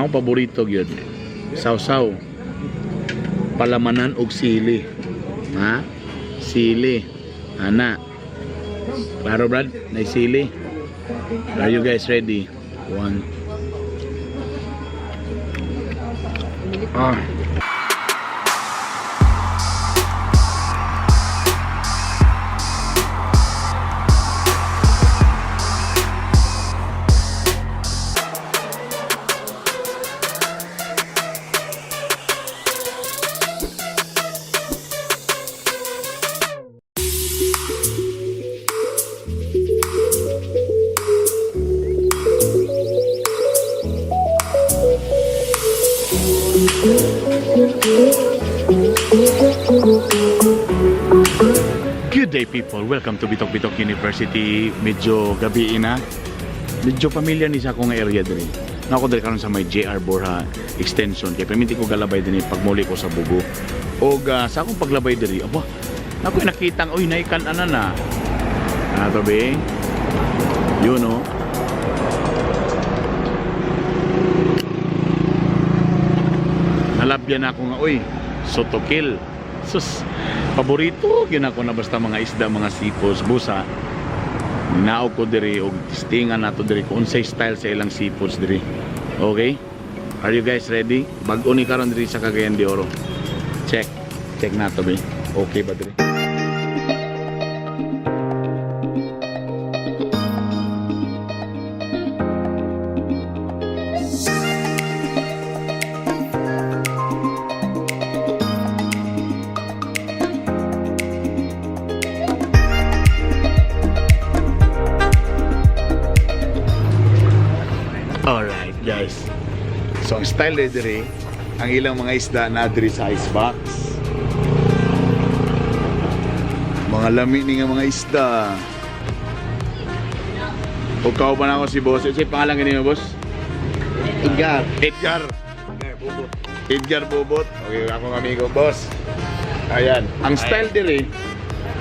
Ang akong paborito gyud. Sawsaw. Palamanan og sili. Ha? Sili. Ana. Klaro, Brad? Nay sili. Are you guys ready? One. Ah. Good day, people! Welcome to Bitok Bitok University. Medyo gabi na. Medyo familiar ni sa akong area diri. Nako diri karon sa may JR Borja extension kay perminti ko galabay dinhi pagmuli ko sa Bugo. Og sa akong paglabay diri, aba, nako nakitang oy naikan ana na. Ano to be? Yun oh. Nalabyan ako nga, uy, sotokil. Sus, paborito gyud ako na basta mga isda, mga seafoods, busa. Ninaog ko diri og testingan nato diri kung unsay style sa ilang seafoods diri. Okay? Are you guys ready? Bag-o ni karon diri sa Cagayan de Oro. Check. Check nato be. Okay ba diri? Alright, guys. So ang style diri diri, ang ilang mga isda na diri sa icebox. Mga lami ni nga mga isda. Ug pa na ako si boss. Unsay pangalan gani mo, boss? Edgar. Edgar. Edgar Bobot. Okay, akong amigo, boss. Ayan. Ang style diri,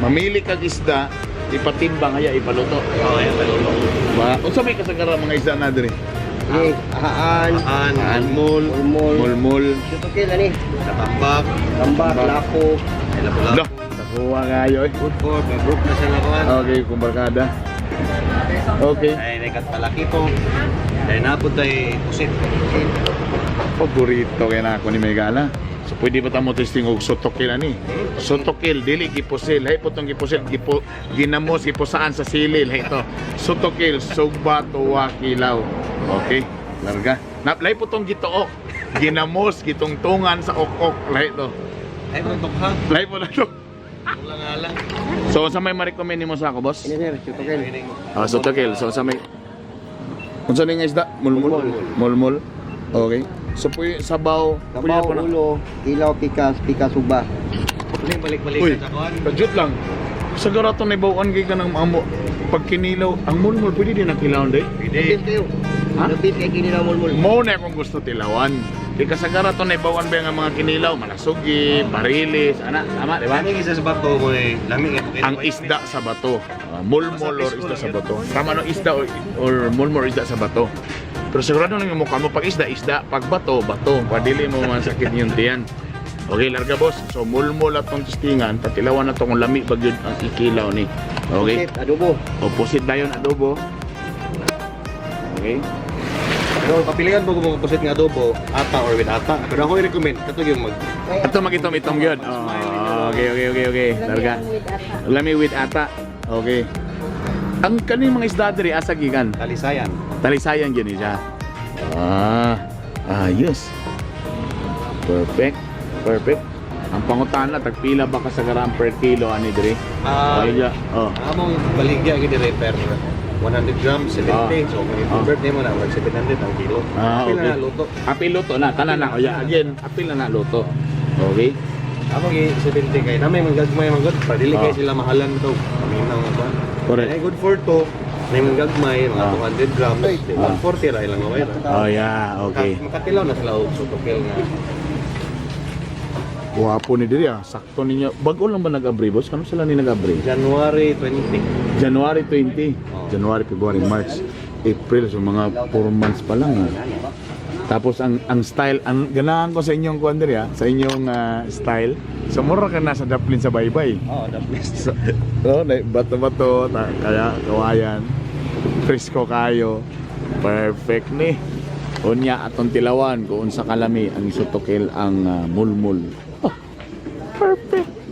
mamili kag isda, ipatimbang haya ipaluto. Oo, ayan, paluto. Ba, unsa may kasagaran mga isda na diri? Eh, ahaan, Aan, almol, mulmul, Mulmul. sutokil ani, katambak, tambak, lapo. ay lapu-lapu. Lah, nakuha kayo eh. Good for, may group na sila kuhan. Okay, kumbarkada. Okay. Ay, nekat palaki to. Ay, napod tayo pusit. Paborito kay na ako ni Megala. So pwede ba tamo testing og sotokil ani? Sotokil dili gipusil, hay putong gipusil, gipo ginamos gipusaan sa silil, hay to. Sotokil sugba tuwa kilaw. Okay, larga. Naplay putong gituok. Ginamos gitungtungan sa ok-ok, lahi to. Ay, kung tukha. Lahi po na to. Wala nga lang. So sa may ma-recommend nimo sa ako, boss? Ini sir, sutokil. Ah, sotokil. So sa may Unsa ni nga isda? Mulmul. Mulmul. Okay. So puy sabaw, pwede na Sabaw, po na. ulo, ilaw, pikas, pikas, uba. Ano yung balik-balikan Uy, sa kuhan? kajut lang. Sa garato na ibawaan kay ka ng amo. Pag kinilaw, ang mulmul pwede din ang kilawon day. Pwede. Lupit kayo. Ha? Lupit kay kinilaw mulmul. Mo na akong gusto tilawan. Kay ka sa garato na ibawaan ba ang mga kinilaw, malasugi, barilis, ana, tama, di ba? Lami isa sa bato mo eh. Lami nga Ang isda sa bato. Ah, mulmul or isda sa bato. Tama no, isda or mulmul or isda sa bato. Pero sigurado lang yung mukha mo pag isda, isda, pag bato, bato. Padili mo masakit yung tiyan. Okay, larga boss. So mulmul atong testingan, patilawan na to kung lami ba gyud ang ikilaw ni. Okay? Pusit, adobo. Opposite dayon adobo. Okay. Pero papilian mo kung mga pusit nga adobo, ata or with ata. Pero ako i-recommend, katog yung mag... Ato magitom-itom gyud. Oh, okay. Larga. Lami with ata. Okay. Ang kaning mga isda diri asa gikan? Talisayan. Talisayan gyud ni siya. Ah, ayos. Perfect. Perfect. Ang pangutana tagpila ba ka sa garam per kilo ani diri? Ah, Ay, ja. Oh. Ang among baligya gid dire per 100 grams, 70. So kung i-convert nimo na worth 700 ang kilo. Ah, Pila okay. na luto. Apil luto na, tanan na. Oya, again, apil na na luto. Okay. Among i 70 kay na may manggagmay manggod pa dili kay sila mahalan to. Paminaw nga ba. Correct. Ay good for two. Na yung manggagmay mga 200 grams, 140 ra ilang away ra. Oh yeah, okay. Makatilaw na sila og sutokil nga. Guwapo ni diri ah. Sakto ninyo. Bago lang ba nag-abri, boss? Kano sila ni nag-abri? January 20. January 20. Oh. January, February, March, April. So mga 4 months pa lang ah. Tapos ang style, ang ganahan ko sa inyong kuan diri ah, sa inyong style. So mura ka na sa Daplin sa baybay. Oh, the best. So, no, na, bato-bato, kaya kawayan. Presko kayo. Perfect ni. Unya atong tilawan kung unsa kalami ang isutukil ang mulmul. Oh, perfect.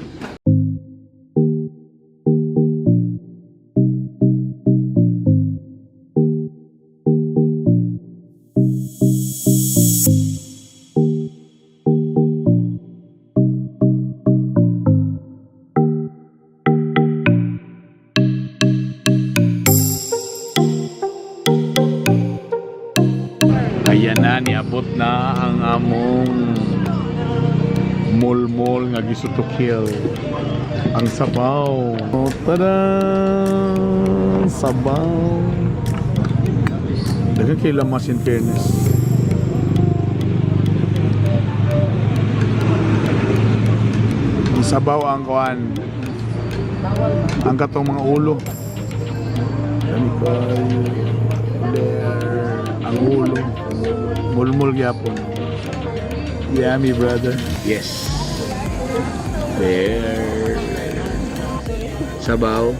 Ayan na, niabot na ang among mulmul nga gisutukil. Ang sabaw. Oh, tada! Sabaw. Daghang kay lamas, in fairness. Ang sabaw ang kuan. Ang katong mga ulo. Dami kayo. There. Ang ulo. Mulmul gyapon. Yummy, brother. Yes. There. Sabaw.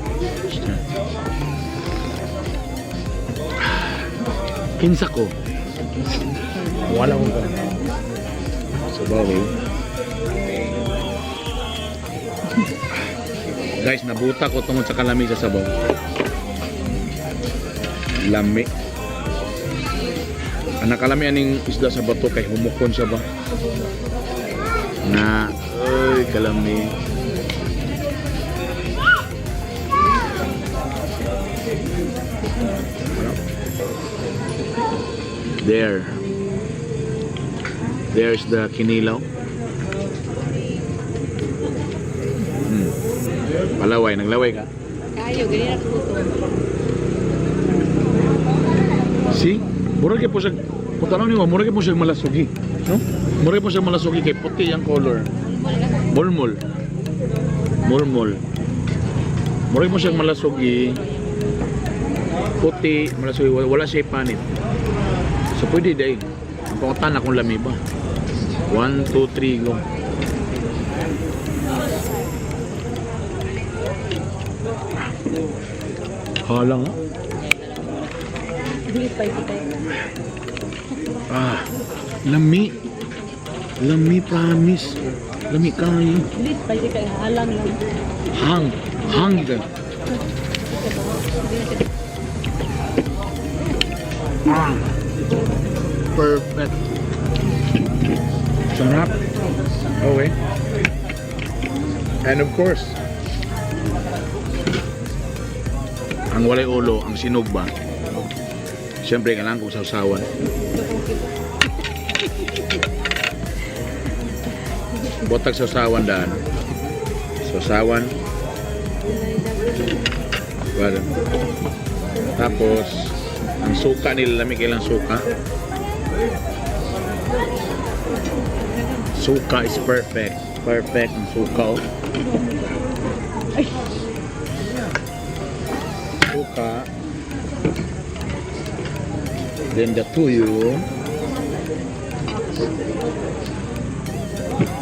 Kinsa ko? Wala ko ka. Sabaw eh. Guys, nabuta ko tungod sa kalami sa sabaw. Lami. Ang nakalami aning isda sa bato kay humukon siya ba? Na, ay, kalami. There. There's the kinilaw. Palaway, naglaway ka? Kayo, ganyan ang puto. See? Mura kay po siya, kung tanaw nimo, mura kay po siya malasugi. No? Mura kay po siya malasugi kay puti ang color. Mulmul. Mulmul. Mura kay po siya malasugi. Puti, malasugi, wala siya panit. So pwede day. Ang pangutan akong lami ba? 1, 2, 3, go. Halang ah. Hindi spicy kayo. Ah, lami. Lami, promise. Lami kayo. Hindi spicy kayo, halang lang. Hang. Hang ka. Ah. Perfect. Sarap. Okay. And of course, ang walay ulo, ang sinog ba? Siyempre, kailangan kong sausawan. Botag sausawan daan. Sausawan. Well, tapos, ang suka nila, lamig kailang suka. Suka is perfect. Perfect ang suka. Oh. Suka. Then the tuyo.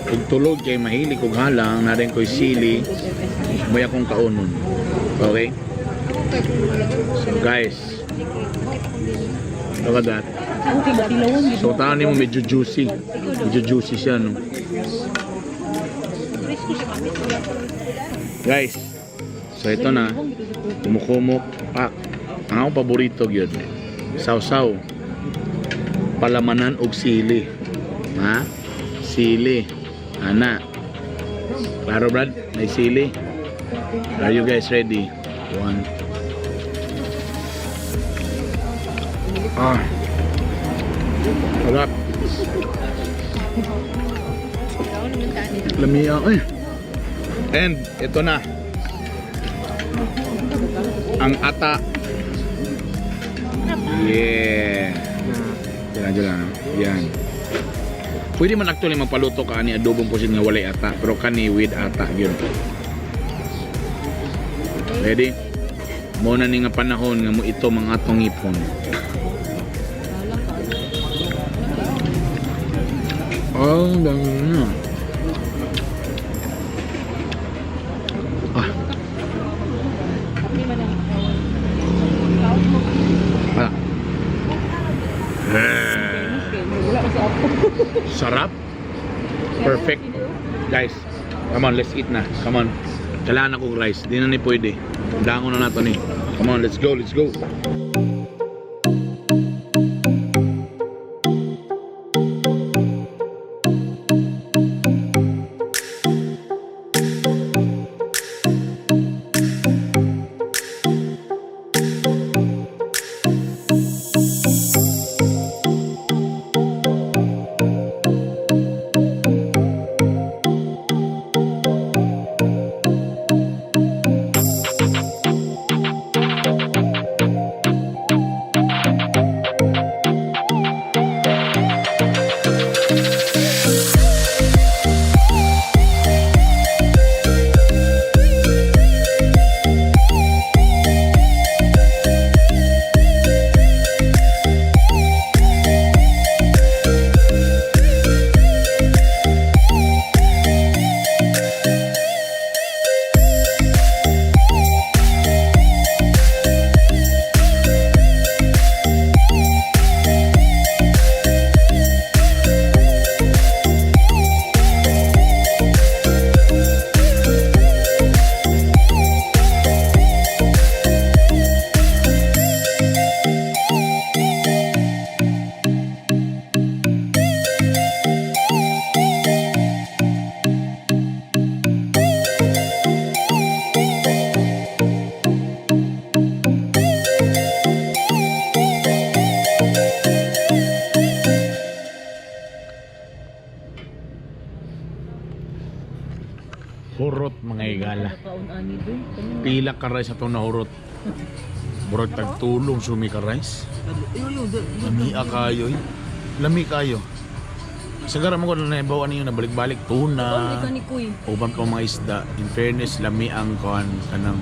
Kung tulog kay mahilig kog halang, na rin ko'y sili, may akong kaunon. Okay? So guys, look at that. So tawag nimo medyo juicy. Medyo juicy siya, no? Guys, so ito na. Kumukumok, pak. Ang akong paborito gyud. Sawsaw. Palamanan og sili. Ha? Sili. Ana. Klaro, Brad? May sili. Are you guys ready? One. Ah. Sarap. Lamia. Ay. And ito na. Ang ata. Yeah. Diyan, diyan. Yan. Pwede man actually magpaluto ka ani adobong pusit nga walay ata, pero kani with ata gyud. Ready? Mo na ni nga panahon nga mo ito mga atong ipon. Oh, dami na. Ah. Kape man ang. Ah. Eh, Wala ko sa apo. sarap. Perfect. Guys, come on, let's eat na. Come on. Kailangan akong rice. Di na ni pwede. Dangon na nato ni. Come on, let's go, let's go. Hurot, mga igala. Kaon ani doy. Pila ka rice atong nahurot. Murag tagtulong sumi ka rice. Lami kayo eh. Lami kayo. Sagara mo ko na naibawan ninyo nabalik-balik tuna. Kaon ni Kuy. Uban pa mga isda. In fairness, lami ang kuan kanang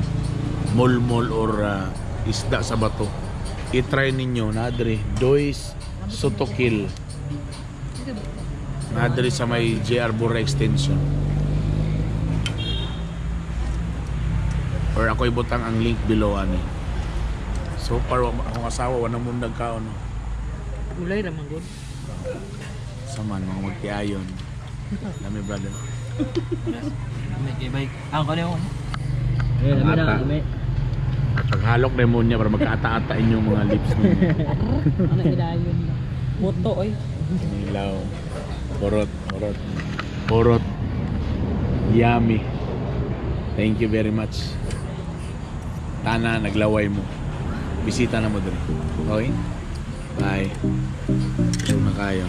molmol or isda sa bato. I-try ninyo nadre Dois Sotokil. Nadre sa may JR Bora Extension. Or ako ibutang ang link below ani. So far akong asawa wala mo nagkaon. No? Gulay ra man gud. Sama mga magtiayon. Lami, brother. May bike. Ang kano yun? Ata. Paghalok na mo niya para magkaata-ata inyong mga lips ninyo. Ano gidayon. Boto oy. Kinilaw. Horot, horot. Horot. Yummy. Thank you very much. Tana, naglaway mo. Bisita na mo diri. Okay? Bye. Busog na kayo.